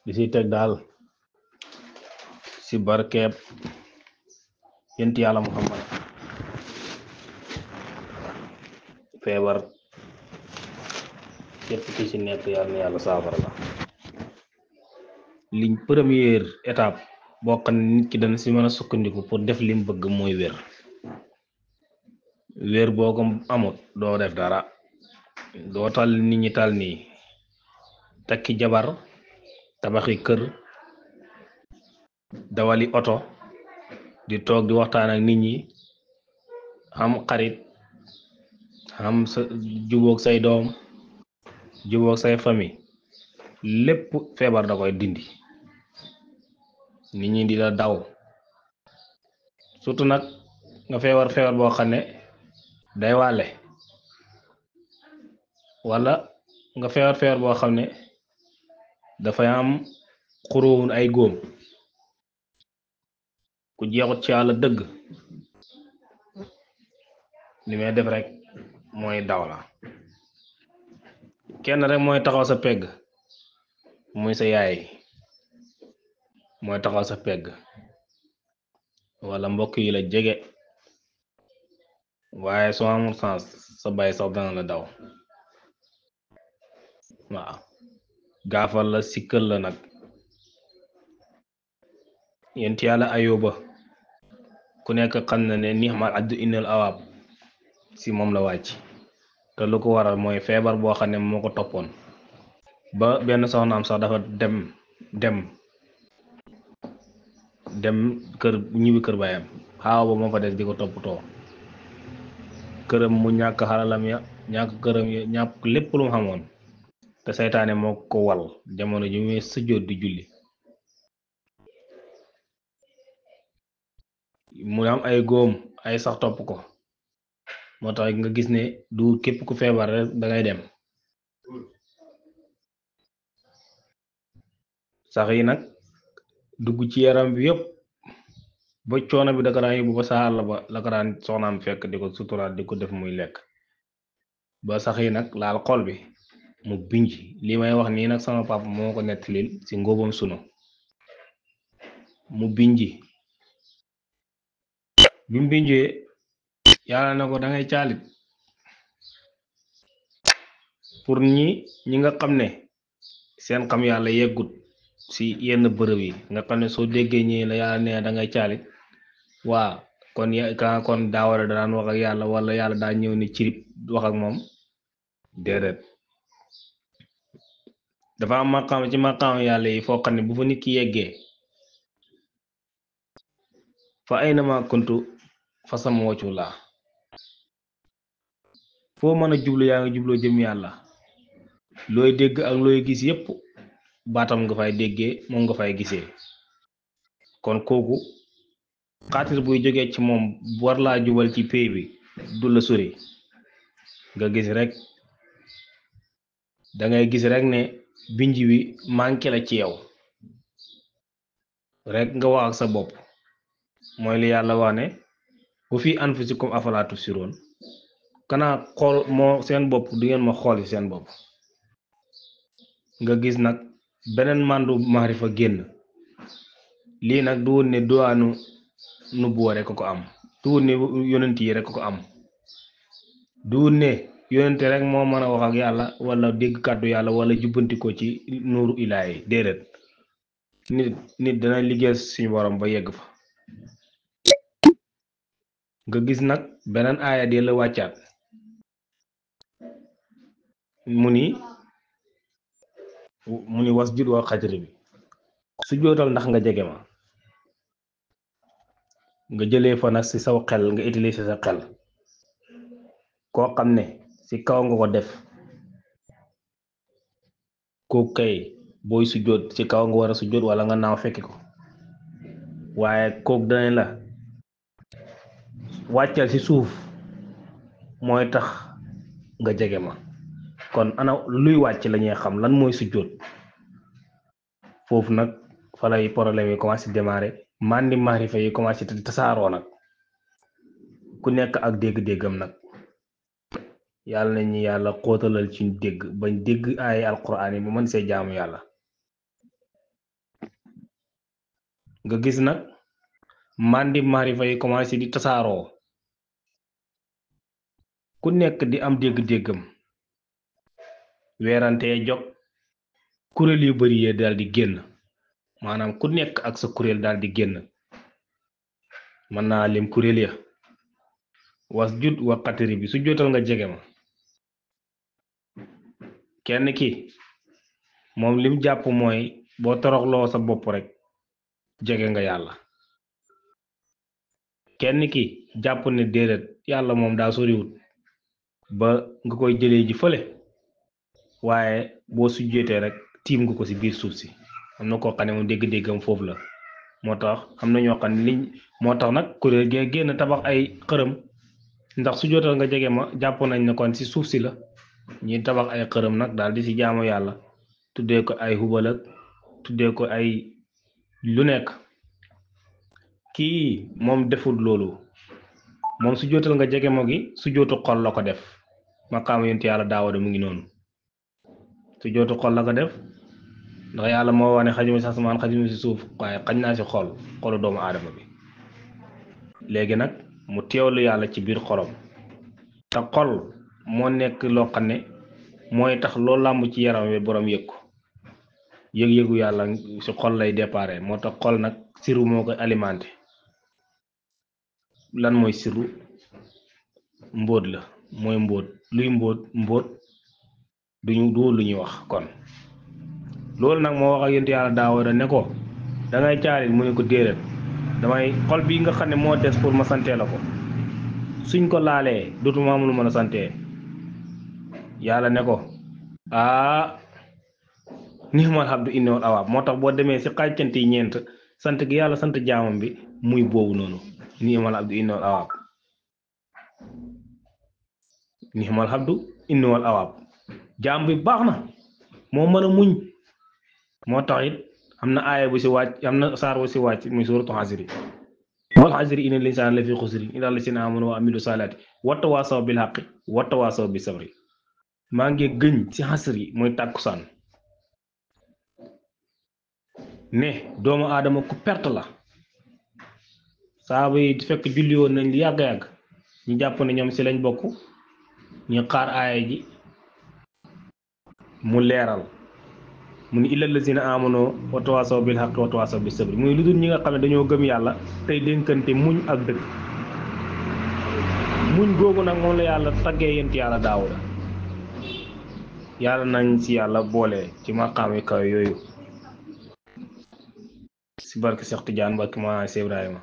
di si teg daal si barkeeb yent yàlla Muhammad feebar képp ki ci nekk yàlla na yàlla saafara la liñ première étape boo xam ne nit ki dana si mën a sukkandiku pour def lim bëgg mooy wér boo ko amut doo def dara doo tal nit ñi tal nii takki jabar tabaxi kër dawali oto di toog di waxtaan ak nit ñi am xarit am sa jubóog say doom jubóog say famille lépp feebar da koy dindi nit ñi di la daw surtout nag nga feebar boo xam ne day wàlle wala nga feebar boo xam ne dafay am xuróowun ay góom ku jeexut ci yàlla dëgg li may def rek mooy daw la kenn rek mooy taxaw sa pegg muy sa yaay mooy taxaw sa pegg wala mbokk yi la jege waaye soo amul sens sa baay sax dana la daw waaw gaafal la sikkal la nag yent yàlla Ayuba ku nekk xam na ne nixmal addu innal awaab si moom la wàcc te lu ko waral mooy feebar boo xam ne moo ko toppoon ba benn soxnaam sax dafa dem kër ñibbi kër baayam xaawa ba moo fa des di ko toppatoo këram mu ñàkk xalalam ya ñàkk këram ya ñàkk lépp lu mu xamoon te seytaane moo ko wal jamono ji muy sujjóot di julli mu am ay góom ay sax topp ko moo tax nga gis ne du képp ku feebar rek dangay dem sax yi nag dugg ci yaram bi yëpp ba coono bi da ko daan yóbbu ba sa àll ba la ko daan soxnaam fekk di ko suturaat di ko def muy lekk ba sax yi nag laal xol bi mu binj li may wax nii nag sama papa moo ko nettalil ci ngóobam sunu mu binji bi mu binjee yàlla na ko dangay caalit pour ñi nga xam ne seen xam yàlla yeggut ci yenn bërëb yi nga xam ne soo déggee ñi la yàlla nee dangay caalit waa kon daa war a daan wax ak yàlla wala yàlla daa ñëw ni cirib wax ak moom déedéet dafa am maqaam ci maqaam yàlla yi foo xam ne bu fa nit ki yeggee fa ay nama kuntu fa sama waccu laa foo mën a jublu yaa ngi jubloo jëm yàlla looy dégg ak looy gis yépp baatam nga fay déggee moom nga fay gisee kon kooku xaatir buy jógee ci moom war laa jubal ci pay bi du la sori nga gis rek dangay gis rek ne binj bi manqué la ci yow rek nga wax ak sa bopp mooy li yàlla wax ne bu fi anfusikum afalaa tubsiroon kanaa xool moo seen bopp du ngeen ma xool ci seen bopp nga gis nag beneen màndu maarifa génn lii nag du woon ne duwaanu nubuwa rek ko am du woon ne yonent yi rek ko am du woon ne yonent rek moo mën a wax ak yàlla wala dégg kàddu yàlla wala jubbanti ko ci nuuru ilaahi déedéet nit dana liggéey suñu borom ba yegg fa nga gis nag beneen aaya di la wàccaat mu ni was jud wa xajri bi su jootal ndax nga jege ma nga jëlee fa nag ci saw xel nga utiliser sa xel koo xam ne ci kaw nga ko def kooku kay booy sujjóot ci kaw nga war a sujjóot wala nga naaw fekki ko waaye kooku danañ la wàccal ci suuf mooy tax nga jege ma kon ana luy wàcc la ñuy xam lan mooy sujjóot foofu nag fa lay problème yi commencé démarrer mandi maarifa yi commencé tasaaroo nag ku nekk ak dégg-déggam nag yàlla nañu yàlla xóotalal ci dégg bañ dégg ay alquraan yi bu mën see jaamu yàlla nga gis nag mandi maarifa yi commencé di tasaaroo ku nekk di am dégg-déggam weerante jog kuréel yu bari yee daal di génn maanaam ku nekk ak sa kuréel daal di génn mën naa lim kuréel ya wasjud wa qatari bi su jotal nga jege ma kenn ki moom lim jàpp mooy boo toroxloo sa bopp rek jege nga yàlla kenn ki jàpp ne déedéet yàlla moom daa soriwut ba nga koy jëlee ji fële waaye boo sujjeetee rek tiim nga ko ci biir suuf si am na koo xam ne moom dégg-déggam foofu la moo tax am na ñoo xam ne liñ moo tax nag kuréel gee génn tabax ay xërëm ndax su jotal nga jege ma jàpp nañ ne kon ci suuf si la ñuy tabax ay xërëm nag daal di ci jaamu yàlla tuddee ko ay hubal ak tuddee ko ay lu nekk kii moom deful loolu moom su jotal nga jege ma gi su jootu xol la ko def maqaama yonent yàlla Daawuda mu ngi noonu su jootu xol la ko def ndax yàlla moo wax ne xajuma ci asamaan xajuma ci suuf waaye xañ naa ci xolu doomu aadama bi léegi nag mu teewlu yàlla ci biir xolam te xol moo nekk loo xam ne mooy tax loo làmb ci yaram wi borom yëg ko yëg-yëgu yàlla ci xol lay déparé moo tax xol nag siru moo koy alimenté lan mooy siru mbóot la mooy mbóot luy mbóot du lu ñuy wax kon loolu nag moo wax ak yonent yàlla Daawuda ne ko da ngay caalit mu ne ko déedéet damay xol bii nga xam ne moo des pour ma santee la ko suñ ko laalee dootuma am lu mën a santee yàlla ne ko ni'mal abdu innahu awaab moo tax boo demee ci xàccante yi ñeent sant gi yàlla sant jaamam bi muy boobu noonu ni'mal abdu innahu awaab ni'mal abdu innahu awaab jaam bi baax na moo mën a muñ moo tax it am na aaya bu ci wàcc am na saar bu ci wàcc muy suuratu Hasri wal hasri inna l-insaana lafii xusrin illaa llaziina aamanu wa amilu saalihaati wa tawaasaw bil haqqi wa tawaasaw bis sabri maa ngi gëñ ci Hasri mooy tàkkusaan ne doomu aadama ku perte la saaba yi fekk julli woon nañ li yàgg-yàgg ñu jàpp ne ñoom ci lañ bokk ñu xaar aaya ji mu leeral mu ni illal lazina amano wa tawaasaw bil haqqi wa tawaasaw bis sabri muy lu dul ñi nga xam ne dañoo gëm yàlla tey dénkante muñ ak dëgg muñ googu nag moom la yàlla taggee yent yàlla Daawuda yàlla nañ ci yàlla boole ci maqaam yu kaw yooyu ci barke Seex Tijaan barke Mawlana Seex Ibrahima